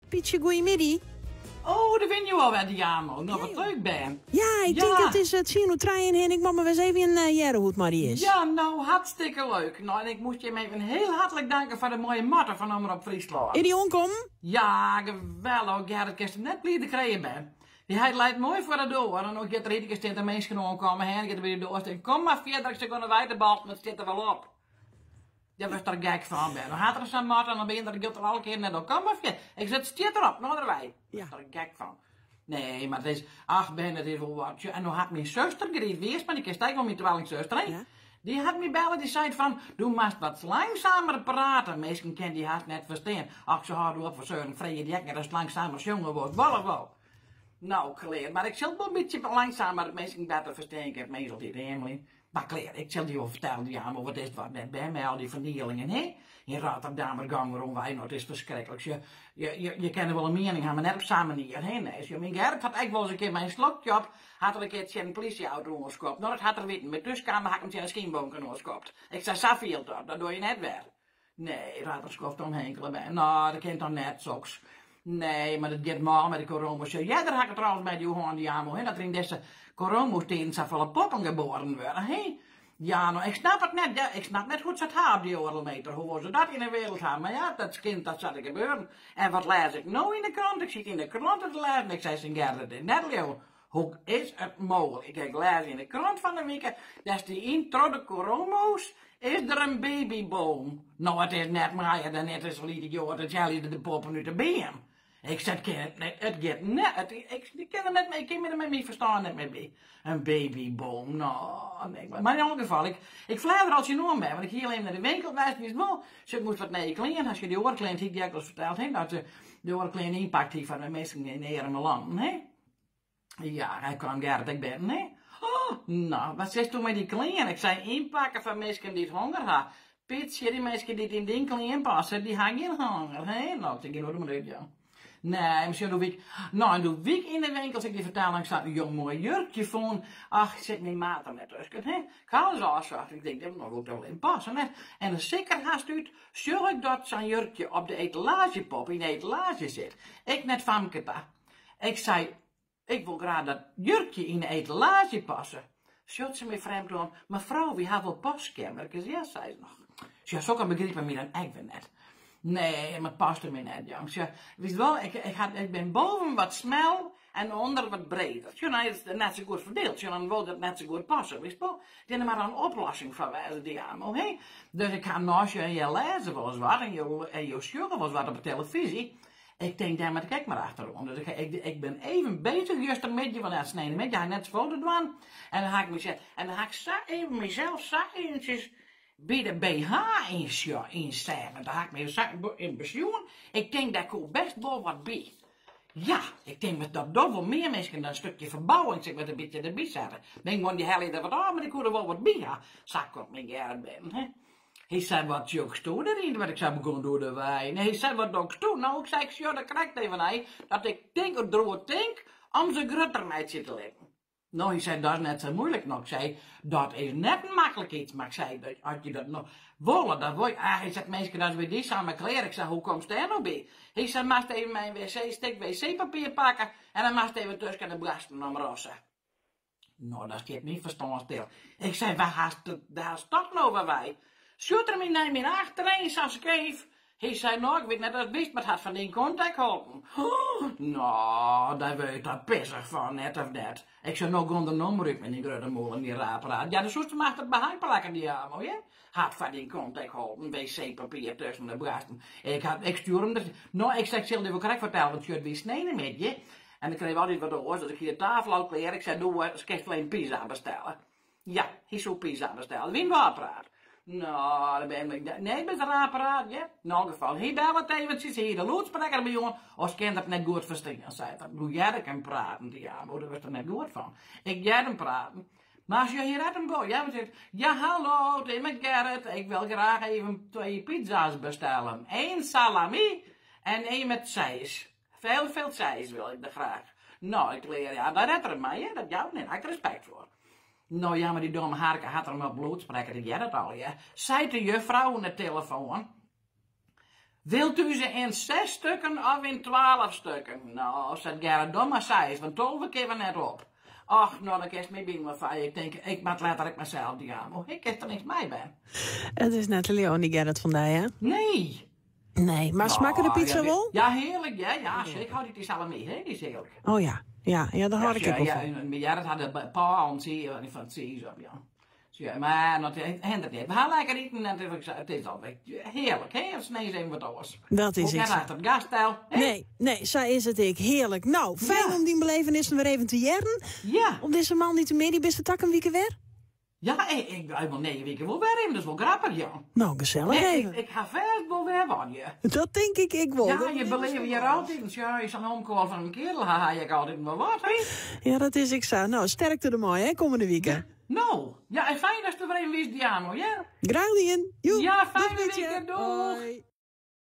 Pietsje, goeiemiddei. Oh, dêr binne jo alwer, Diamo. No, wat leuk, bern. Ja, ik tink it is tsien oer trijen en ik moat mar ris even hearre hoe't it mei dy is. Ja, no, hartstikke leuk. No, en ik moast jim even hiel hartlik danke foar de moaie matte fan Omrop Fryslân. Is dy oankommen? Ja, geweldich. Gerrit, kinst him net blider krije, bern. Dy heit leit moai foar de doar en no giet der iderkear stean der minsken oankommen, hè, en giet er by de doar stean. Kom mar fierder, ik sil gewoan wei te balten, it stiet der wol op. Dêr wurdst der gek fan, bern. Dan hat er sa'n matte en dan bin der, giet er alle kearen net op. Kom mar fierder. Ik sis, it stiet derop, no derwei. Wurdst der gek fan. Nee, mar it is, ach bern, it is wol wat. En no hat myn suster, Griet Wiersma, dy kenst ek wol, myn twellingsuster, hè? Ja. Dy hat my belle, dy seit fan, do moatst wat langsamer prate, minsken kinne dy hast net ferstean. Ach, se hâlde op fan seuren, freegje dy ek net ast langsamer sjonge wolst, wol of wol? No, klear, mar ik sil wol in bytsje langsamer, dat minsken better ferstean kinne, meastal altyd Emily. Mar klear, ik sil dy wol fertellen, Diamo, wat is it wat net bern mei al dy fernielingen, hè? Yn Rotterdam, der gong der oan wei, no, it is ferskriklik. Sjoch, je, je, je kinne wol in miening ha, mar net op sa'n manier, hè? Nee, sjoch, myn Gerrit hat ek wolris in kear mei in slokje op, hat er in kear tsjin in plysjeauto oanskopt. No, dat hat er witten, mar thúskaam ha ik him tsjin in skynbonke oanskopt. Ik sei, sa fielt dat, dat doe je net wer. Nee, der hat er skoft oan hinkele bern. No, dat kin toch net, soks. Nee, mar it giet mâl mei de corona. Sjoch, earder ha ik it trouwens mei dy hân, Diamo, hè, dat der yn dizze coronatiden safolle poppen geboren wurde, hè. Ja, no, ik snap it net. Ja, ik snap net hoe't se it ha op dy oardel meter. Hoe wolle se dat yn 'e wereld ha? Mar ja, dat skynt dat sa te gebeuren. En wat lês ik no yn 'e krante? Ik siet yn 'e krante te lêzen. Ik sei, Sint Gerrit, dit net leauwe. Hoe is it mooglik? Ik lês yn 'e krant fan 'e wike, dêr stie yn, troch de coromo's is der in babyboom. No, it is net meier dan net is ferline jier, it helje de poppen út de beam. Ik sei, it kin net, it giet net, ik kin der net mei, ik kin der mei myn ferstân net mear by. In babyboom, no, nee. Mar yn alle gefal, ik, ik fleach der al tsjinoan by, want ik hie al even nei de winkel west, witst wol. Sjoch, ik moast wat nije klean ha, sjoch, dy oare klean, hie ik dy ek alris ferteld, hè, dat de oare klean ynpakt hie foar de minsken yn earme lannen, hè. Ja, hy kaam Gerrit ek binnen, hè. Oh, no, wat sitsto mei dy klean? Ik sei, ynpakke foar minsken dy't honger ha. Pietsje, dy minsken dy't yn dyn klean passe, dy ha gjin honger, hè. No, ik tink, oer de minuut, ja. Nee, mar sjoch, doe wie ik, no, en doe wie ik yn de winkel, sil ik dy fertellen, ik sa in jong moai jurkje fûn. Ach, sit myn maat der net tusken, hè. Ik ha alles ôfsocht, ik tink, no wol ik der wol yn passe, net? En dan sik er hast út, sjoch ik dat sa'n jurkje op de etalaazjepop yn de etalaazje sit. Ik nei it famke ta. Ik sei, ik wol graach dat jurkje yn de etalaazje passe. Sjocht se my frjemd oan, mefrou, wy ha wol paskeammerkes, ja, sei se noch. Sjoch, sokke begripe my dan ek wer net. Nee, mar it paste my net, jong. Sjoch, witst wol, ik, ik, ha, ik bin boven wat smel en ûnder wat breder. Sjoch, dan is it net sa goed ferdield. Sjoch, dan wol dat net sa goed passe, witst wol. Kin der mar in oplossing foar wêze, Diamo, hè? Dus ik ha neist jo en jo lêze wolris wat en jo, en jo sjogge wolris wat op de telefyzje. Ik tink, dêr moat ik ek mar achteroan. Dus ik, ik bin even bezich justermiddei, want ja, sneintemiddei ha ik net safolle te dwaan. En dan ha ik mysels, en dan ha ik sa even mysels sa eventsjes by de BH ynsetten. Want dan ha ik my sa in besjoen. Ik tink, dêr koe best wol wat by. Ja, ik tink dat docht wol mear minsken dan in stukje ferbouwing sil ik wat in bytsje derby sette. Bin gewoan, dy helje der wat ôf, mar dy koe der wol wat by ha. Sa komt myn Gerrit binnen, hè. Hy sei, wat sjochsto deryn? Want ik sei, begûn oer de wei. Nee, hy sei, wat dochsto? No, ik sei, ik sjoch der krekt even nei dat ik tink, deroer tink om se grutter meitsje te litten. No, hy sei, dat is net sa muoilik. No, ik sei, dat is net in maklik iets, mar ik sei, as je dat no wolle, dan wol je, ah, hy sei, minsken, dat is by dy samar klear. Ik sei, hoe komst dêr no by? Hy sei, moatst even mei in wc, stik wc-papier pakke en dan moatst even tusken de boarsten omrosse. No, dan stiet myn ferstân stil. Ik sei, wêr hast, wêr hast dat no wer wei? Sjocht er my nei myn achteryn sa skeef? Hy sei, no, ik wit net oftst witst, mar it hat fan dyn kont ek holpen. No, dêr wurd je toch pissich fan, net of net? Ik sei, no, gong der no mar út mei dyn grutte mûle en dyn raar praat. Ja, dan soest him achter it behang plakke, Diamo, hear. Hat foar dyn kont ek holpen, wc-papier tusken de boarsten. Ik hat, ik stjoer him der, no, ik sei, ik sil dy wol krekt fertelle, want sjoch, it wie sneintemiddei en ik krige altyd wat oars, dus ik hie de tafel al klear. Ik sei, doe, kinst wol even pizza bestelle. Ja, hy soe pizza bestelle. Wie in praat. No, dêr bin ik, nee, bist raar praat, ja. Yn alle gefal, hy bellet eventsjes, hy hie de lûdsprekker by oan, oars kin er it net goed ferstean, sei er. Doe hearde ik him praten, Diamo, dêr wurdst der net goed fan. Ik hearde him praten. Mar sjoch, hy redt him wol, ja, want hy seit, ja hallo, it is met Gerrit, ik wil graag even twee pizza's bestellen. Eén salami en één met saus. Veel, veel saus wil ik der graag. No, ik lear, ja, dêr redt er him mei, hè, dat jout net, ha ik respekt foar. No ja, mar dy domme harke hat er him op lûdsprekker, ik hear it allegear. Seit de juffrou oan de telefoan. Wilt u ze in zes stukken of in 12 stukken? No, seit Gerrit, doch mar seis, want 12 kinne we net op. Och, no, dan kinst my byinoar feie. Ik tink, ik moat letter ek mar sels dwaan. Oh, ik kinst der niks mei ben. It is net te leauwen, dy Gerrit fan dy, hè? Nee. Nee, mar smakke de pizza wol? Ja, hearlik, ja. Ja, ik hou dy salami, hè, dy is hearlik. Oh ja, ja, ja, dêr hâld ik ek wol fan. Ja, dat hat de pa fan tsiis op, ja. Ja, mar dat hindert net. We ha lekker iten en it is al hearlik, hè? Sneins even wat oars. Dat is it. achter it gasstel. Nee, nee, sa is it ek. Hearlik. No, fijn om dyn belevenissen wer even te hearren. Ja. Op dizze moandeitemiddei bist de takom wike wer? Ja, ik ik wol nije wike wol wer even. Dat is wol grappich, ja. No, gesellich Nee, even. ik ha fêst wol wer wat, ja. Dat tink ik ek wol. Ja, je beleven hjir altyd. Ja, je sa'n omkoal fan in keardel ha, ha ik altyd wol wat, hè? Ja, dat is ek sa. No, sterkte dermei, hè, kommende wike. No, ja, en fijn datst der wer even wiest, Diano, ja. Graach dien. Ja, fijne wike. Doeg.